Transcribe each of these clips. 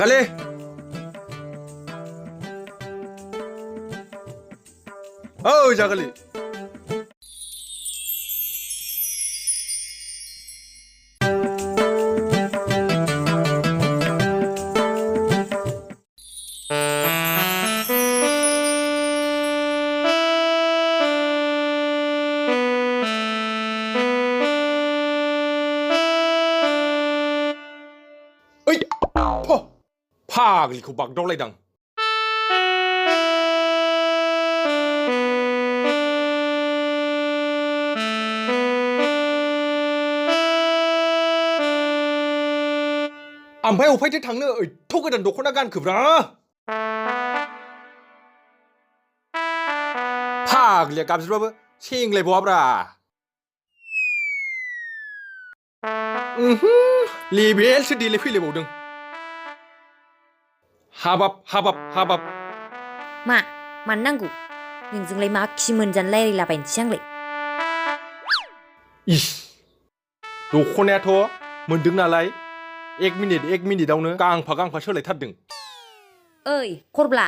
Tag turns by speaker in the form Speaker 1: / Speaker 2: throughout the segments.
Speaker 1: जागाले औ जागाले ओइ फाग्लिखौ बागदावलायदां ओमफ्राय अफायथो थांनो एथ' गोदान दख'ना गानखोब्रा फाग्लिया गाबज्रिबाबो सेंलायबावाब्रा लेबेलसो देलाय फैलायबावदों हाबाब
Speaker 2: मानो नांगौ नोंजोंलाय मा खि मोनजानो रायलायलाबायनोसै आंलाय
Speaker 1: इस दख'नायाथ' मोनदों नालाय एक मिनिटावनो गांफा सोलायथारदों
Speaker 2: ओइ खरब्ला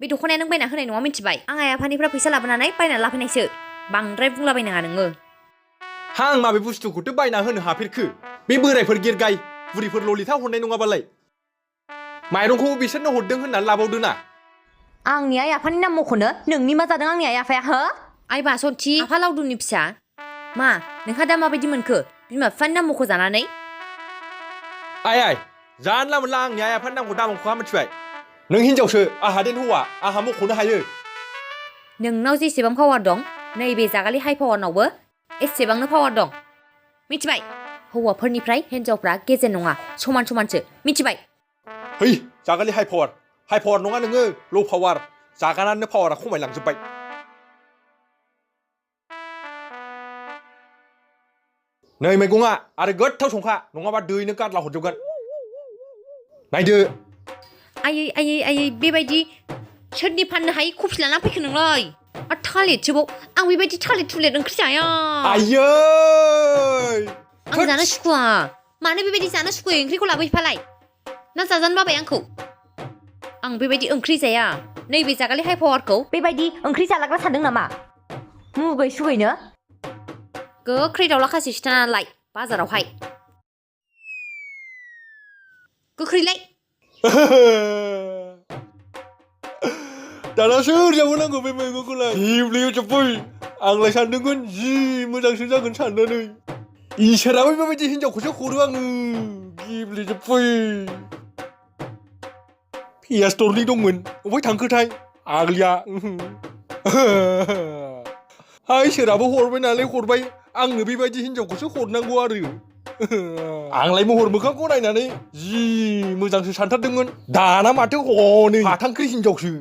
Speaker 2: बे दख'नाया नों बायना होनाय नङा मिथिबाय आं आइ आफानिफ्राय फैसा लाबोनानै बायना लाफैनायसो बांद्राय बुंलाबायनाङा नोङो
Speaker 1: आं माबे बुस्थुखौथो बायना होनो हाफेरखो बे बोरायफोर गेरगाय बुरिफोर ललिता हरनाय नङाबालाय माइरंखौ बिसोरनो हरदों होननानै लाबावदो ना
Speaker 2: आंनि आइ आफानि नाम मख'नो नोंनि मा जादों आंनि आइ आफाया हो आइ बासन्थि आफा लावदुमनि फिसा मा नोंहा दा माबायदि मोनखो बिमा बिफानि नाम मख'जानानै
Speaker 1: आइ जानला मोनला आंनि आइ आफानि नामखौ दामख'हा मिथिबाय नों हिनजावसो आंहा देन हौवा आंहा मख'नो हायो
Speaker 2: नोंनाव जेसेबां पावार दं नैबे जागालि हाइ पावारनावबो एसेबांनो पावार दं मिथिबाय हौवाफोरनिफ्राय हिनजावफ्रा गेजेर नङा समानसो मिथिबाय
Speaker 1: है जागालि हाइ पावार नङा नोङो ल' पावार जागानानो पावारा खमायलांजोब्बाय नै मैगङा आरो गोथाव संखा नङाबा दैनो गारला हरजोबगोन नायदो
Speaker 2: आयै बेबायदि सोरनि फाननो हायि कफि लाना फैखो नोंलाय आरो थालिरसोबाव आं बेबायदि थालिर ओंख्रि जाया
Speaker 1: आयै
Speaker 2: आं जानो सुखुवा मानो बेबायदि जानो सुखुयो ओंख्रिखौ लाबोफालाय ना जाजानो बाबाय आंखौ आं बेबायदि ओंख्रि जाया नैबे जागालि हाइ पावारखौ बेबायदि ओंख्रि जालाग्रा सानदों नामा मुगै सुगैनो गोख्रै दाउला खासि सिथारनानै लाय बाजारावहाय गोख्रैलाय
Speaker 1: दाना सोरजाबो नांगौ बे मैगंखौलाय हिब्लियाव जोब्बाय आंलाय सानदोंमोन जि मोजांसो जागोन साननानै इसोराबो बेबायदि हिनजावखौसो हरो आङो गिब्लिजोब्बाय पियास दरनै दंमोन अबहाय थांखोथाय आग्लिया हाय सोराबो हरबाय नालाय हरबाय आंनो बेबायदि हिनजावखौसो हरनांगौ आरो आंलाय महर मोखांखौ नायनानै जि मोजांसो सानथारदोंमोन दाना माथो हनै फाथांख्रि हिनजावसो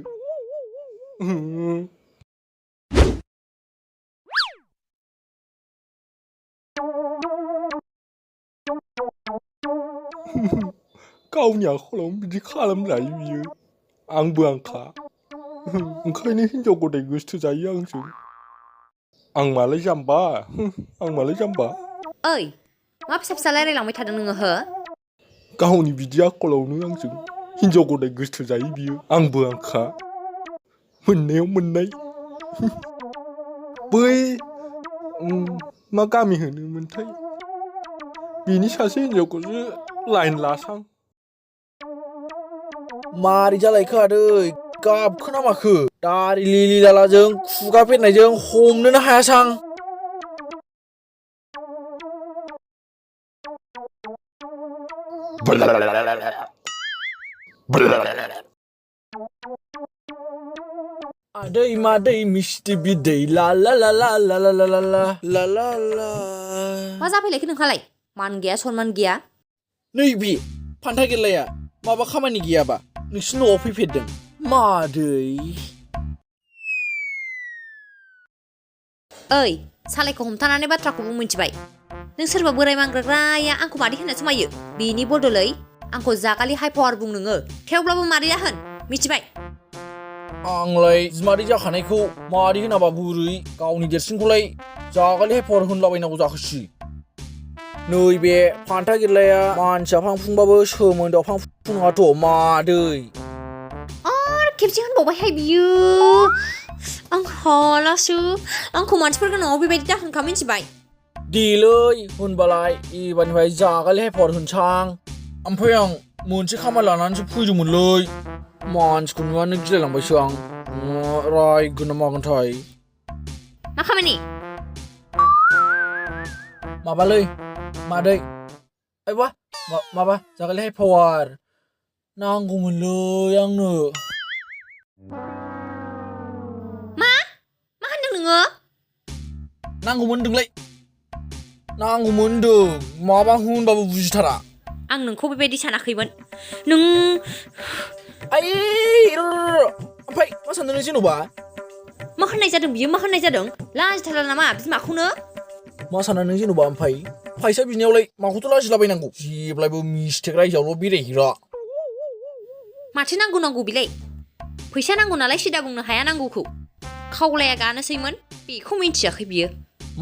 Speaker 1: गावनि आखलावनो बिदि खालामजायो बियो आंबो आंखा ओंखायनो हिनजाव गदाय गोसथो जायो आंजों आं मालाय जाम्बा
Speaker 2: ओइ मा फिसा रायलायलांबाय थादों नोङो हो
Speaker 1: गावनि बिदि आखलावनो आंजों हिनजाव गदाय गोसथो जायो बियो आंबो आंखा मोननायाव मोननाय बै मा गामि होनोमोनथाय बिनि सासे हिनजावखौसो लाइन लासां
Speaker 3: मारै जालायखो आदै गाबखोना माखो दारि लिलि लालाजों खुगा फेरनायजों हमनोनो हायासां आदै मादै मिस्टि बिदै ला ला ला ला ला ला ला ला ला ला ला
Speaker 2: मा जाफैलायखो नोंहालाय मान गैया सनमान गैया
Speaker 3: नैबे फान्था गेरलाया माबा खामानि गैयाबा नोंसिनि न'आव फैफेरदों मादै
Speaker 2: ओइ सालायखौ हमथानानै बाथ्राखौबो मिथिबाय नों सोरबा बोराय मांग्राग्राया आंखौ मादै होननो समायो बेनि बदलै आंखौ जागालि हाइ पावार बुं नोङो थेवब्लाबो मादै होन मिथिबाय
Speaker 3: आंलाय बिमादै जाखानायखौ मादै होनाबा बुरै गावनि देरसिनखौलाय जागालि हाइ पावार होनलाबायनांगौ जाखोसि नैबे फान्था गिरलाया मानसिया फांफुंबाबो सोमोन्दोआव फांफुङाथ' मादै
Speaker 2: आरो खेबसे होनबावबायहाय बियो आं हालासो आंखौ मानसिफोरखौ न'आव बेबायदि दाहोनखा मिन्थिबाय
Speaker 3: देलै होनबालाय एबारनिफ्राय जागालै हेफार होनसां ओमफ्राय आं मोनसे खामानि लानानैसो फैदोंमोनलै मानसिखौ नुनानै गिलायलांबायसो आं रायगोन ना मागोनथाय
Speaker 2: मा खामानि
Speaker 3: माबालै मादै आयबा माबा जागालै हेफार नांगौमोनलै आंनो
Speaker 2: मा होनदों नोङो
Speaker 3: नांगौमोन होनदोंलै नांगौमोन होनदों माबा होनबाबो बुजिथारा
Speaker 2: आं नोंखौ बेबायदि सानाखैमोन नों
Speaker 3: ओमफ्राय मा सानदों नों जेन'बा
Speaker 2: मा होननाय जादों बियो मा होननाय जादों लाजिथारा नामा बिमाखौनो
Speaker 3: मा सानदों नों जेन'बा ओमफ्राय फैसा बिनायावलाय माखौथ' लाजिलाबायनांगौ जेब्लायबो मिस्टेक रायजोआवल' बेरायहैग्रा
Speaker 2: माथो नांगौ बिलाय फैसा नांगौ नालाय सिदा बुंनो हाया नांगौखौ खावलाया गानोसैमोन बेखौ मिन्थियाखै बियो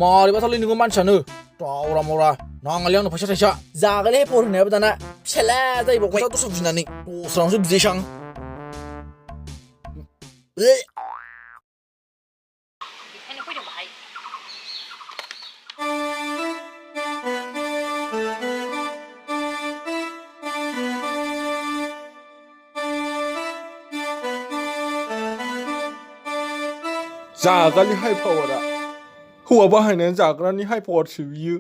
Speaker 3: मारैबाथारलै नोङो मानसियानो दावरा मावरा नाङालै आंनो फैसा थाइसा जागालै हेफार होनायाबो दाना फिसाला जाहैबावबाय दस्रा बिनानै दस्रानावसो बिदैसां
Speaker 2: बेखायनो फैदों बाहाय
Speaker 1: जागानि हाइ पावारा हौवा बाहायनानै जाग्रानि हाइ पावारसो बियो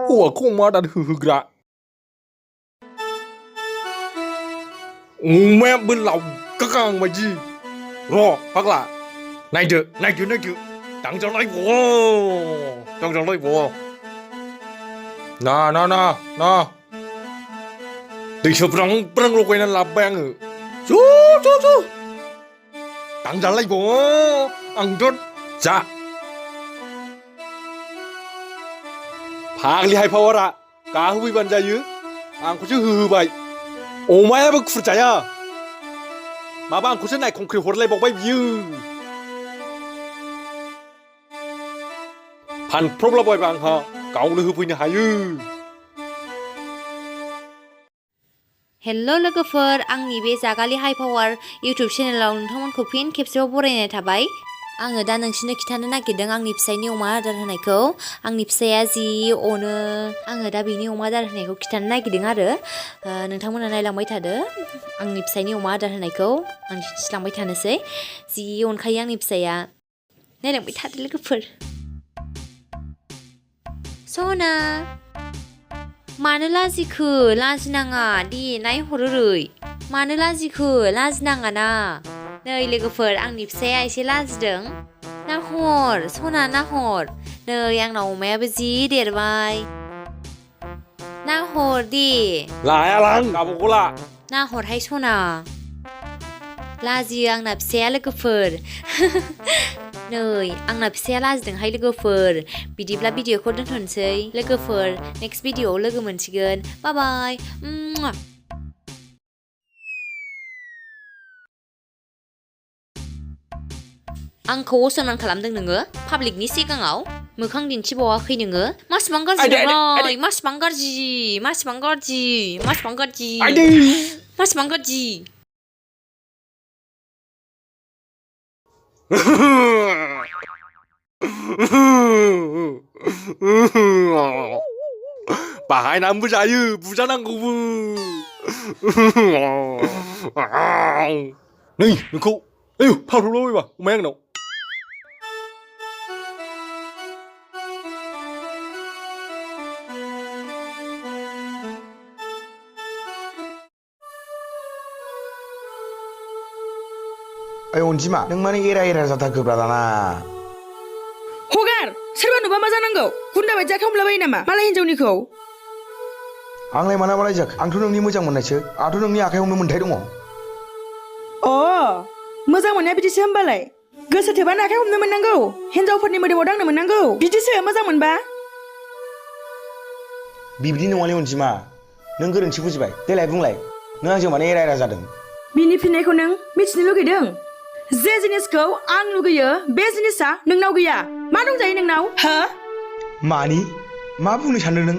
Speaker 1: हौवाखौ अमा आदार होहोग्रा अमायाबो लावगागां बायदि र' फाग्ला नायदो दांजालायब' ना दै सोब्रां लगायनानै लाबोबाय आङो ज' दांजालायब' आंथ' जा फाग्लि हाइ पावारा गाहोफैबानो जायो आंखौसो होहोबाय अमायाबो खुरजाया माबा आंखौसो नायखंख्रि हरलायबावबाय बियो फानफ्रबलाबायबा आंहा गावनो होफैनो हायो
Speaker 2: हेल' लोगोफोर आंनि बे जागालि हाइ पावार इउटुब चेनेलाव नोंथांमोनखौ फिन खेबसेबाव बरायनाय थाबाय आङो दा नोंसिनो खिन्थानो नागिरदों आंनि फिसायनि अमा आदार होनायखौ आंनि फिसाया जि अनो आङो दा बेनि अमा आदार होनायखौ खिन्थानो नागिरदों आरो नोंथांमोना नायलांबाय थादो आंनि फिसायनि अमा आदार होनायखौ आं खिन्थिलांबाय थानोसै जि अनखायो आंनि फिसाया नायलांबाय थादो लोगोफोर सना मानो लाजिखो लाजिनाङा दे नायहरोरै मानो लाजिखो लाजिनाङा ना नै लोगोफोर आंनि फिसाया एसे लाजिदों नाहर सना नाहर नै आंनाव अमायाबो जि देरबाय नाहर दे
Speaker 1: लायालां गाबगला
Speaker 2: नाहरहाय सना लाजियो आंना फिसाया लोगोफोर नै आंना फिसाया लाजिदोंहाय लोगोफोर बिदिब्ला भिडिअखौ दोनथ'नोसै लोगोफोर नेक्स्ट भिडिअआव लोगो मोनसिगोन बाय बाय आंखौ असनमान खालामदों नोङो पाब्लिकनि सिगाङाव मोखां दिन्थिबावाखै नोङो मासिबां गाज्रि नोंलाय मासिबां गाज्रि
Speaker 1: बाहायनानैबो जायो बुजानांगौबो नै नोंखौ फानफ्रबलाबायबा अमाया आंनाव
Speaker 4: अनजिमा नों माने एरा जाथारखोब्रा दाना
Speaker 5: हगार सोरबा नुबा मा जानांगौ गुन्दा बायदि जाखांलाबायो नामा मालाय हिनजावनिखौ
Speaker 4: आंलाय माला बालायजाखो आंथ' नोंनि मोजां मोननायसो आंथ' नोंनि आखायावनो मोन्थाय दङ
Speaker 5: अ मोजां मोननाया बिदिसो होमबालाय गोसो थोबानो आखाइ हमनो मोननांगौ हिनजावफोरनि मोदोमाव दांनो मोननांगौ बिदिसो मोजां मोनबा
Speaker 4: बिब्दि नङालै अनजिमा नों गोरोन्थि बुजिबाय देलाय बुंलाय नों आंजों माने एरा जादों
Speaker 5: बिनि फिननायखौ नों मिथिनो लुगैदों जे जिनिसखौ आं लुगैयो बे जिनिसा नोंनाव गैया मा दंजायो नोंनाव हो
Speaker 4: मानि मा बुंनो सानदों नों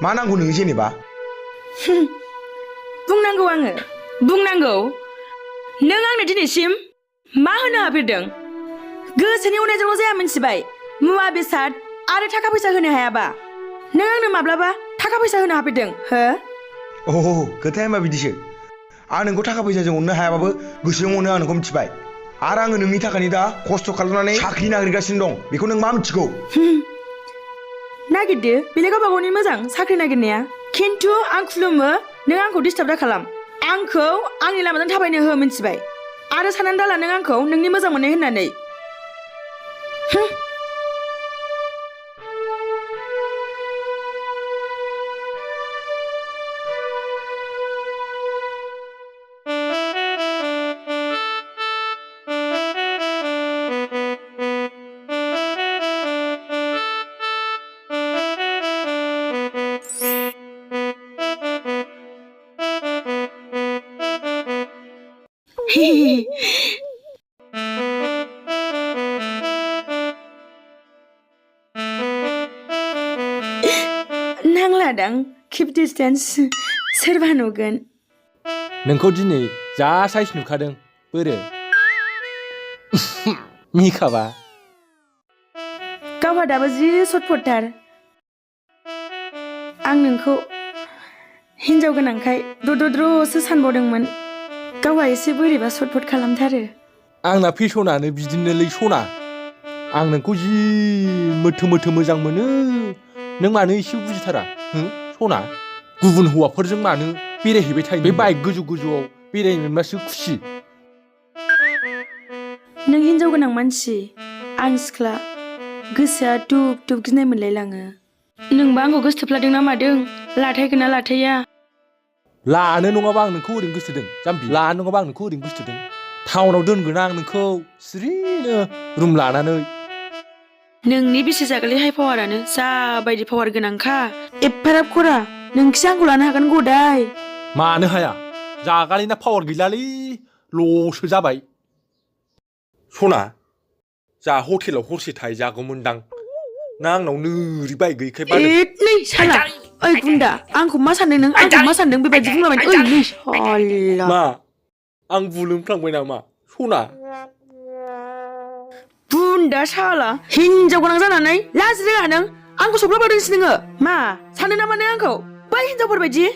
Speaker 4: मा नांगौ नोङो जेनेबा
Speaker 5: बुंनांगौ आङो बुंनांगौ नों आंनो दिनैसिम मा होनो हाफेरदों गोसोनि अननायजोंल' जाया मिन्थिबाय मुवा बेसाद आरो थाखा फैसा होनो हायाबा नों आंनो माब्लाबा थाखा फैसा होनो हाफेरदों हो
Speaker 4: अ खोथाया मा बिदिसो आं नोंखौ थाखा फैसाजों अननो हायाबाबो गोसोजों अनो आं नोंखौ मिथिबाय आरो आङो नोंनि थाखायनो दा खस्थ' खालामनानै साख्रि नागिरगासिनो दं बेखौ नों मा मिथिगौ
Speaker 5: नागिरदो बेलाय गावबा गावनि मोजां साख्रि नागिरनाया खिन्थु आं खुलुमो नों आंखौ डिस्टार्ब दा खालाम आंखौ आंनि लामाजों थाबायनो हो मिन्थिबाय आरो साननानै दाला नों आंखौ नोंनि मोजां मोननाय होननानै नांलादां किप डिस्टेन्स सोरबा नुगोन
Speaker 1: नोंखौ दिनै जा साइज नुखादों बोरो मिखाबा
Speaker 5: गावहा दाबो जि सटपटथार आं नोंखौ हिन्जाव गोनांखाय दद्र'द्र'सो सानबावदोंमोन गावहा एसे बोरैबा सटपट खालामथारो
Speaker 1: आंना फेसनानो बिदिनोलै सना आं नोंखौ जि मोथो मोथो मोजां मोनो नों मानो एसे बुजिथारा सना गुबुन हौवाफोरजों मानो बेरायहैबाय थायो बे बाइक गोजौ गोजौआव बेरायनो मोनबासो खुसि
Speaker 5: नों हिन्जाव गोनां मानसि आं सिख्ला गोसोआ दुब दुब गिनाय मोनलायलाङो नोंबा आंखौ गोसोथोफ्लादों ना मादों लाथायगोन ना लाथाया
Speaker 1: लानो नङाबा आं नोंखौ ओरैनो गोसोथोदों जाम्बि लानो नङाबा आं नोंखौ ओरैनो गोसोथोदों टाउनाव दोनगोन आं नोंखौ सिरिनो रुम लानानै
Speaker 5: नोंनि बिसि जागोलै हाइ पावारानो जाबायदि पावार गोनांखा एफाराब खरा नोंखिसो आंखौ लानो हागोन गदाय
Speaker 1: मानो हाया जागालिना पावार गैलालै ल'सो जाबाय सना जा हटेलाव हरसे थाहैजागौमोनदां ना आंनाव नोरि बाइक गैयैखाय बादों
Speaker 5: नै साला ओइ गुन्दा आंखौ मा सानदों नों आंखौ मा सानदों बेबायदि बुंलाबाय ओइ नै साला
Speaker 1: मा आं बुलोमफ्लांबाय नामा सना
Speaker 5: बुन्दा साला हिन्जाव गोनां जानानै लाज रोङा नों आंखौ सफ्लाबादोंसो नोङो मा सानो नामा नों आंखौ बै हिन्जावफोरबायदि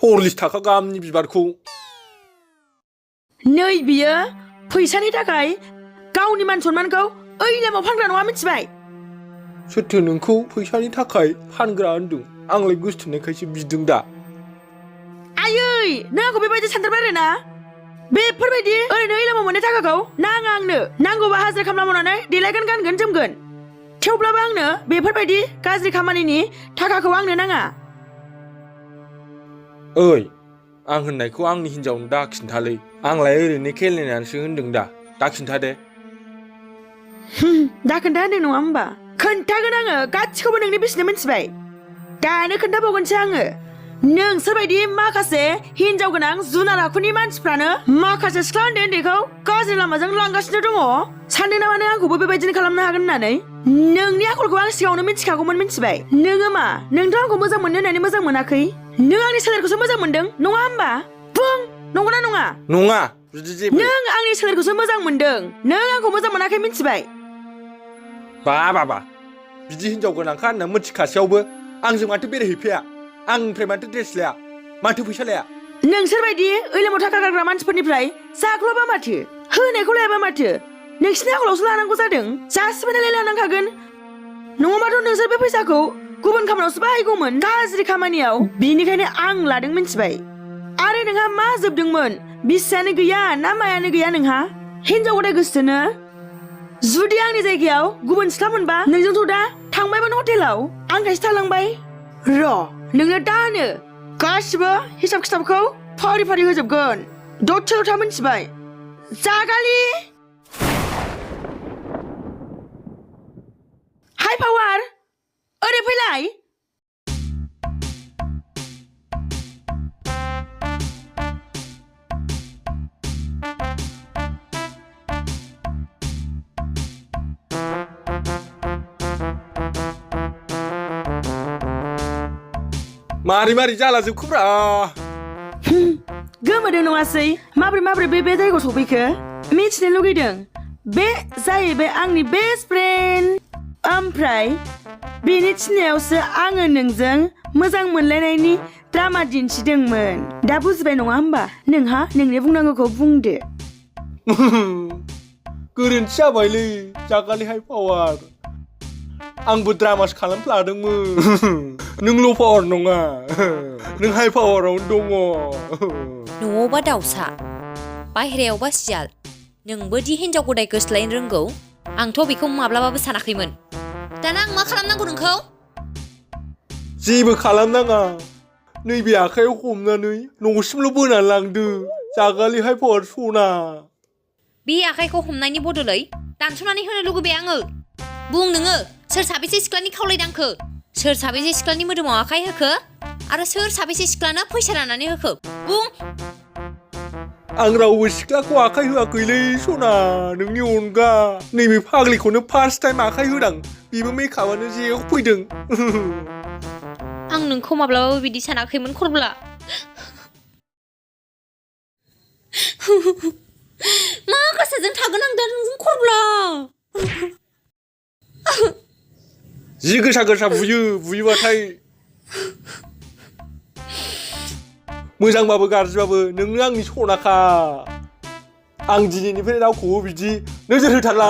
Speaker 1: 40 थाखा गाहामनि बिबारखौ
Speaker 5: नै बियो फैसानि थाखाय गावनि मान सनमानखौ ओइ लामाव फानग्रा नङा मिथिबाय
Speaker 1: सोरथो नोंखौ फैसानि थाखाय फानग्रा होनदों आंलाय गोसोथोनायखायसो बिदों दा
Speaker 5: आयै नों आंखौ बेबायदि सानथारबाय आरो ना बेफोरबायदि ओरैनो ओइ लामाव मोननाय थाखाखौ नाङा आंनो नांगौबा हाजिरा खामला मावनानै देलायगोन गानगोन जोमगोन थेवब्लाबो आंनो बेफोरबायदि गाज्रि खामानिनि थाखाखौ आंनो नाङा
Speaker 1: ओइ आं होननायखौ आंनि हिन्जावनो दा खिन्थालै आंलाय ओरैनो खेलनायानोसो होनदों दा खिन्था दे
Speaker 5: दा खोन्था होनदों नङा होमबा खोन्थागोन आङो गासिखौबो नोंनि बिसिनो मिथिबाय दानो खोन्थाबावगोनसो आङो नोंसोरबायदि माखासे हिन्जाव गोनां जुनार आखुनि मानसिफ्रानो माखासे सिख्ला उन्दै उन्दैखौ गाज्रि लामाजों लांगासिनो दङ सानदों नामा नों आंखौबो बेबायदिनो खालामनो हागोन होननानै नोंनि आखलखौ आं सिगाङावनो मिथिखागौमोन मिथिबाय नोङो मा नोंथ' आंखौ मोजां मोननो होननानै मोजां मोनाखै नों आंनि सोलेरखौसो मोजां मोनदों नङा होमबा बुं नंगौना नङा
Speaker 1: नङा बिदि जेबो
Speaker 5: नों आंनि सोलेरखौसो मोजां मोनदों नों आंखौ मोजां मोनाखै मिथिबाय
Speaker 1: बा बिदि हिन्जाव गोनांखा होनना मिथिखासेयावबो आंजों माथो बेरायहैफाया आंनिफ्राय माथो ड्रेस लाया माथो फैसा लाया
Speaker 5: नोंसोरबायदि ओइलामाव थाखा गारग्रा मानसिफोरनिफ्राय जाग्ल'बा माथो होनायखौ लायाबा माथो नोंसिनि आखलावसो लानांगौ जादों जासिबाय नालाय लानांखागोन नङाबाथ' नोंसोर बे फैसाखौ गुबुन खामानियावसो बाहायगौमोन गाज्रि खामानियाव बिनिखायनो आं लादों मिथिबाय आरो नोंहा मा जोबदोंमोन बिसियानो गैया ना मायानो गैया नोंहा हिन्जाव गदाय गोसोनो जुदि आंनि जायगायाव गुबुन सिख्ला मोनबा नोंजोंथ' दा थांबायमोन हटेलाव आंखायसो थालांबाय र' नोंनो दानो गासिबो हिसाब खिथाबखौ फारि फारि होजोबगोन दसेल' था मिथिबाय जागालि हाइ पावार ओरै फैलाय
Speaker 1: मारै मारै जाला जोबखोब्रा
Speaker 5: गोमोदों नङासै माब्रै बे जायगायाव सफैखो मिथिनो लुगैदों बे जाहैबाय आंनि बेस्ट फ्रेन्ड ओमफ्राय बेनि थिननायावसो आङो नोंजों मोजां मोनलायनायनि द्रामा दिन्थिदोंमोन दा बुजिबाय नङा होमबा नोंहा नोंनि बुंनांगौखौ बुंदो
Speaker 1: गोरोन्थि जाबायलै जागालिहाय पावार आंबो द्रामासो खालामफ्लादोंमोन नोंल' पावार नङा नों हाइ पावारावनो दङ
Speaker 2: न'आवबा दाउसा बाहेरायावबा सियाल नोंबो दि हिनजाव गदाय गोसोलायनो रोंगौ आंथ' बेखौ माब्लाबाबो सानाखैमोन दाना आं मा खालामनांगौ नोंखौ
Speaker 1: जेबो खालामनाङा नैबे आखाइयाव हमनानै न'सिमल' बोनानै लांदो जागालिहाय पावार सना
Speaker 2: बे आखाइखौ हमनायनि बदलै दानस'नानै होनो लुगैबाय आङो बुं नोङो सोर साबेसे सिख्लानि खावलायदांखो सोर साबेसे सिख्लानि मोदोमाव आखाइ होखो आरो सोर साबेसे सिख्लानो फैसा राननानै होखो बुं
Speaker 1: आं रावबो सिख्लाखौ आखाइ होआखैलै सना नोंनि अनगा नैबे फाग्लिखौनो फार्स्ट टाइम आखाइ होदां बेबो मेकआपानो जेयाव फैदों
Speaker 2: आं नोंखौ माब्लाबाबो बिदि सानाखैमोन खरब्ला मा गोसोजों थागोन आं दा नोंजों खरब्ला
Speaker 1: जि गोसा गोसा बुयोबाथाय मोजांबाबो गाज्रिबाबो नोंनो आंनि सनाखा आं दिनैनिफ्राय रावखौबो बिदि नोजोर होथारला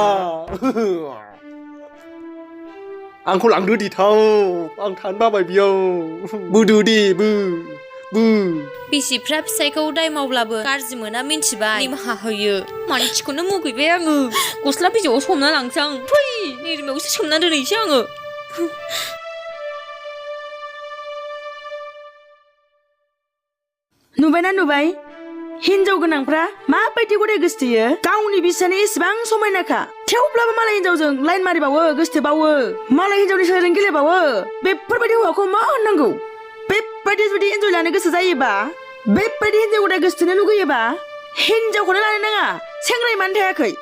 Speaker 1: आंखौ लांदो दे थाव आं थानो बाबाय बेयाव बोदो दे बो
Speaker 2: बिसिफ्रा फिसायखौ दाय मावब्लाबो गाज्रि मोना मिन्थिबाय निमाहा होयो मानसिखौनो मुगैबाय आङो गस्ला बिजौआव सोमना लांसै आं फै निरिमायावसो सोमना दोनहैसै आङो
Speaker 5: नुबाय हिनजाव गोनांफ्रा माबायदि गदाय गोसोथोयो गावनि बिसियानो एसेबां समायनाखा थेवब्लाबो मालाय हिनजावजों लाइन मारिबावो गोसोथोबावो मालाय हिनजावनि सोरजों गेलेबावो बेफोरबायदि हौवाखौ मा होननांगौ बेबायदि जुदि एन्जय लानो गोसो जायोबा बेबायदि हिनजाव गदाय गोसोथोनो लुगैयोबा हिनजावखौनो लानो नाङा सेंग्राय मानो थायाखै